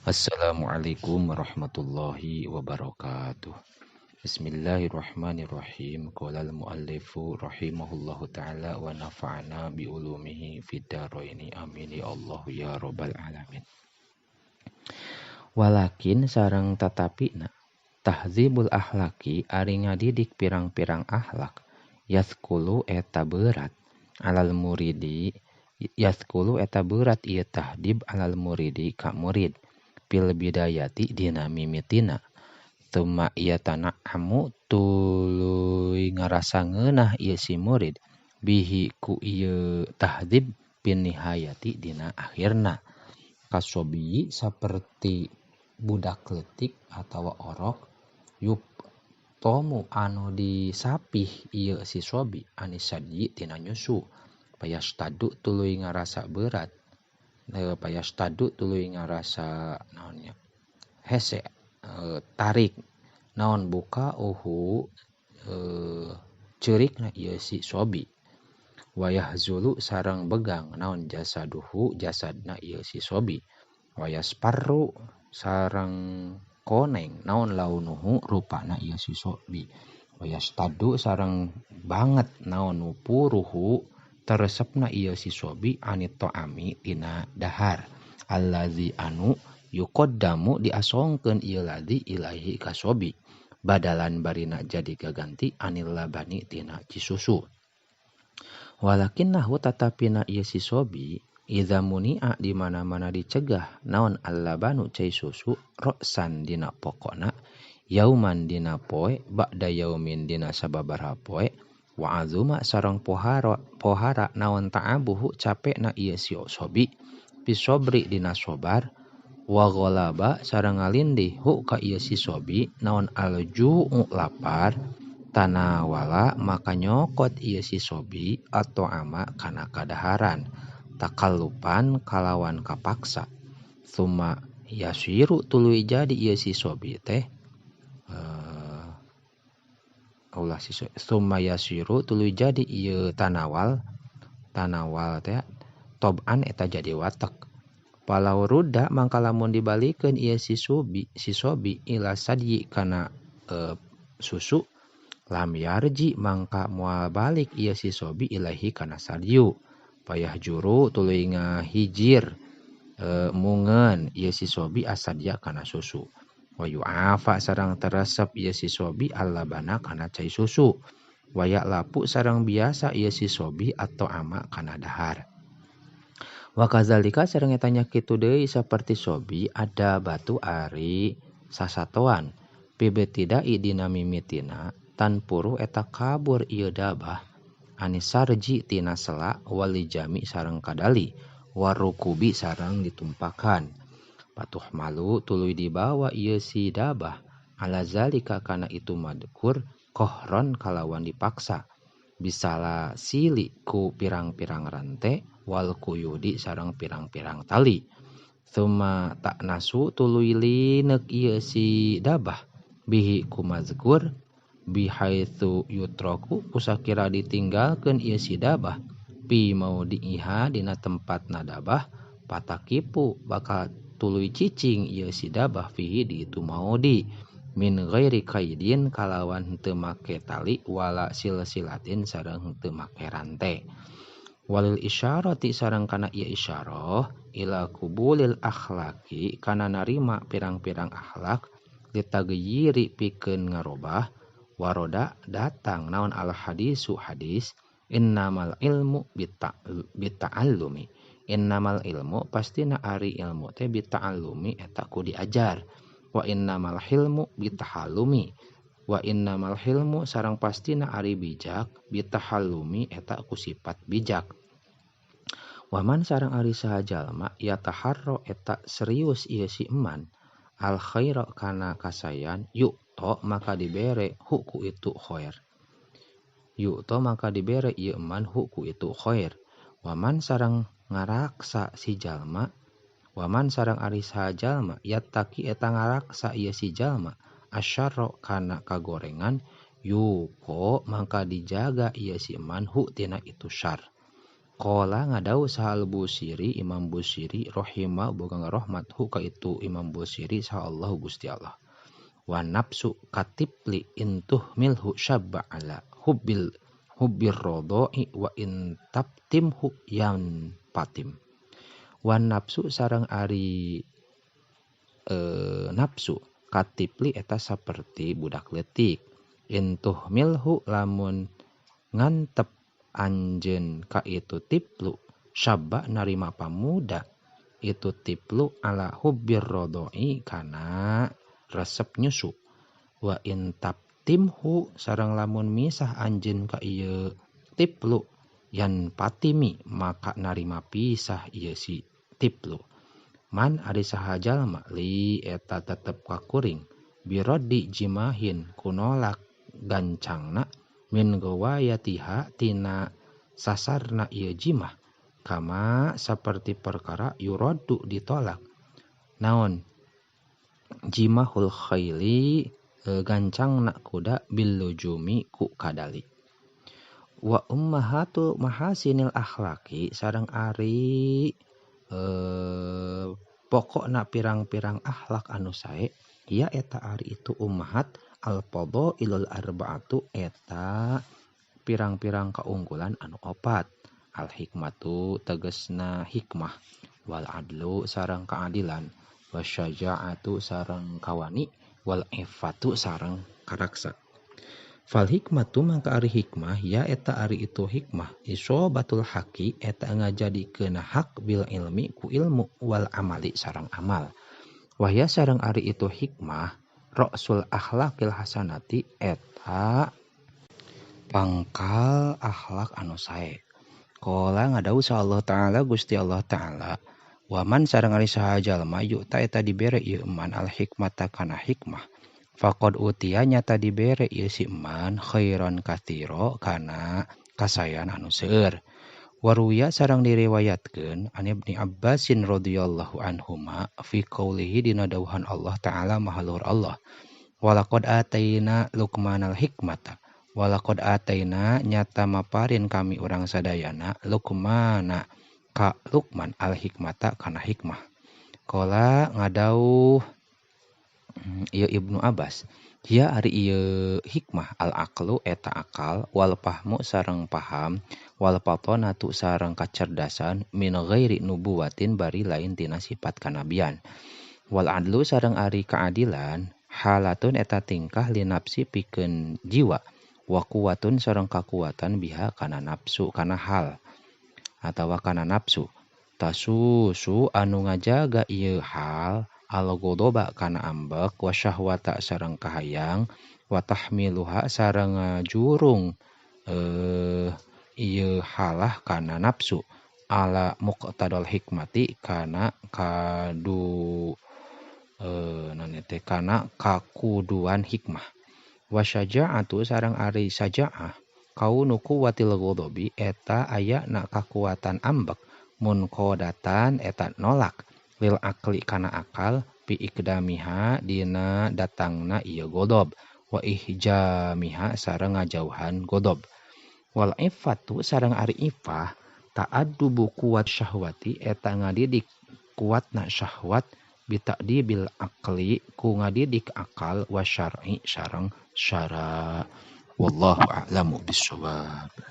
Assalamualaikum warahmatullahi wabarakatuh. Bismillahirrahmanirrahim. Qala al-muallifu rahimahullahu ta'ala wa nafa'ana bi ulumihi fid dharaini. Amin ya Allah ya rabbal alamin. Walakin sareng tatapina tahdzibul akhlaki ari ngadidik pirang-pirang akhlak yaskulu eta berat alal muridi yaskulu eta berat ieu tahdib alal muridi ka murid fil bidayati dina mimitina tuma ieu tana'amu tuluy ngarasa ngeunah ieu si murid bihi ku ieu tahdib pinihayati dina akhirna kasobi saperti budak leutik atawa orok yup tomu anu disapih ieu si sobi anisadyi tina nyusu payastadu tuluy ngarasa berat payastadu tuluy ngarasa naonnya hese tarik naon buka uhu ceurikna ieu si sobi wayahzulu sareng begang naon jasaduhu jasadna ieu si sobi wayasparru sareng koneng naon launuhu rupana ieu si sobi wayastadu sareng banget naon nupuruhu teresepna ieu si sobi anit ta'ami tina dahar allazi anu yuqaddamu diasongkeun ieu ladzi ilaihi ka sobi badalan barina jadi gaganti anil labani tina cisusu walakinnahu tatapina ieu si sobi idza muni'a di mana-mana dicegah naon allabanu cai susu roksan dina pokona yauman dina poe ba'da yaumin dina sababaraha poe wa azuma sareng pohara naon ta'abuhu capekna ieu si sobi pisobri dina sobar wa ghalaba sareng ngalindih hu ka ieu si sobi naon alju'u lapar tanawala maka nyokot ieu si sobi atau ama kana kadaharan takallupan kalawan kapaksa summa yasiru tuluy jadi ieu si sobi teh ulah si summa yasiru tuluy jadi ieu tanawal teh toban eta jadi watek palau ruda mangka lamun dibalikeun ieu si sobi ila sadyi kana susu lam yarji mangka moal balik ieu si sobi ilahi kana sadyu payah juru tuluy ngahijir mungeun ieu si sobi asadya kana susu wa yu'afa sareng teresep ieu si sobi allabana kana cai susu waya lapu sareng biasa ieu si sobi atau ama kana dahar wa kazalika sareng eta nya kitu deui saperti sobi ada batu ari sasatoan pibetidai dina mimitina tanpuru eta kabur ieu dabah anisarji tina sela walijami sareng kadali warukubi sareng ditumpakan patuh malu tuluy dibawa ieu si dabah ala zalika kana itu madkur kohron kalawan dipaksa bisala sili ku pirang-pirang rante wal kuyudi sareng pirang-pirang tali summa taknasu tuluy lineuk ieu si dabah bihi ku mazkur bihaitsu yutroku kusakira ditinggalkeun ieu si dabah pi maudiha dina tempatna dabah patakipu bakal tuluy cicing ieu si dabah fihi di itu maudi min ghairi kaidin kalawan henteu make tali wala silsilatin sareng henteu make rante walil isyarati sareng kana ieu isyarah ila kubulil akhlaki kana narima pirang-pirang akhlak litagyiri pikeun ngarobah waroda datang naon al hadisu hadis innamal ilmu bita'allumi innamal ilmu pastina ari ilmu teh bita'allumi eta ku diajar wa innamal hilmu bitahallumi wa innamal hilmu sareng pastina ari bijak bitahallumi eta ku sifat bijak waman sareng ari saha jalma yataharro eta serius ieu si eman al khaira kana kasayan yu'to maka dibere hu ku itu khair yu'to maka dibere ieu eman hu ku itu khair waman sareng ngaraksa si jalma waman sareng ari saha jalma yattaqi eta ngaraksa ieu si jalma asyarra kana kagorengan yuko maka dijaga ieu si eman hu tina itu syar. Qala ngadau saha Al-Busiri Imam Busiri rahimah boga ngarahmat hu ka itu Imam Busiri saha Allah Gusti Allah. Wa nafsu katipli intuh milhu syabba ala hubbil hubbir rodoi wa in tabtimhu yan patim. Wa nafsu sareng ari nafsu katipli eta saperti budak leutik intuh milhu lamun ngantep anjeun ka itu tiplu syabba narima pamuda itu tiplu ala hubbir rodoi kana resep nyusu wa in tabtimhu sareng lamun misah anjeun ka ieu tiplu yan patimi maka narima pisah ieu si tiplu man ari saha jalma li eta tetep kakuring birodi jimahin kunolak gancangna min gawayatiha tina sasarna ieu jimah kama saperti perkara yuradu ditolak naon jimahul khaili gancangna kuda bilujumi ku kadali wa ummahatu mahasinil akhlaqi sareng ari pokokna pirang-pirang akhlak anu sae ya eta ari itu ummahat al-fadhailul arba'atu eta pirang-pirang kaunggulan anu opat al-hikmatu tegesna hikmah wal adlu sareng keadilan wasyaja'atu sareng kawani wal ifatu sareng karaksa. Fal hikmatu mangka ari hikmah ya eta ari itu hikmah isobatul haqi eta ngajadikeun hak bil ilmi ku ilmu wal amali sareng amal. Wahya sareng ari itu hikmah ra'sul akhlaqil hasanati eta pangkal akhlak anu sae. Qala ngadau sa Allah Ta'ala Gusti Allah Ta'ala waman sareng ari saha jalma yu'ta eta dibere ieu man al hikmata kana hikmah faqad utiya nyata dibere ieu si man khairan katsira kana kasayan anu seueur. Waruya sareng diriwayatkeun an Ibni Abbasin radhiyallahu anhuma fi qaulihi dina dawuhan Allah Ta'ala maha luhur Allah walaqad ataina Luqmanal hikmata walaqad ataina nyata maparin kami urang sadayana Luqmana ka Luqman al hikmata kana hikmah. Qala ngadauh ieu Ibnu Abbas ya ari ieu hikmah al aqlu eta akal wal fahmu sareng paham wal fatonatu sareng kacerdasan min ghairi nubuwatin bari lain tina sifat kanabian wal adlu sareng ari keadilan halatun eta tingkah li nafsi pikeun jiwa wa quwatun sareng kakuatan biha kana nafsu kana hal atawa kana nafsu tasusu anu ngajaga ieu hal al-ghodoba kana ambek wa syahwata sareng kahayang wa tahmiluha sareng ngajurung ieu halah kana nafsu ala muqtadal hikmati kana kadu teh kana kakuduan hikmah wa syaja'atu sareng ari saja'ah kaunu quwwatil ghodobi eta ayana kakuatan ambek munqadatan eta nolak lil akli kana akal bi ikdamiha dina datangna ieu godob wa ihjamiha sareng ngajauhan godob wal iffatu sareng ari iffah ta'addubu kuwat syahwati eta ngadidik kuatna syahwat bi ta'dibil akli ku ngadidik akal wa syar'i sareng syara. Wallahu a'lamu bissawab.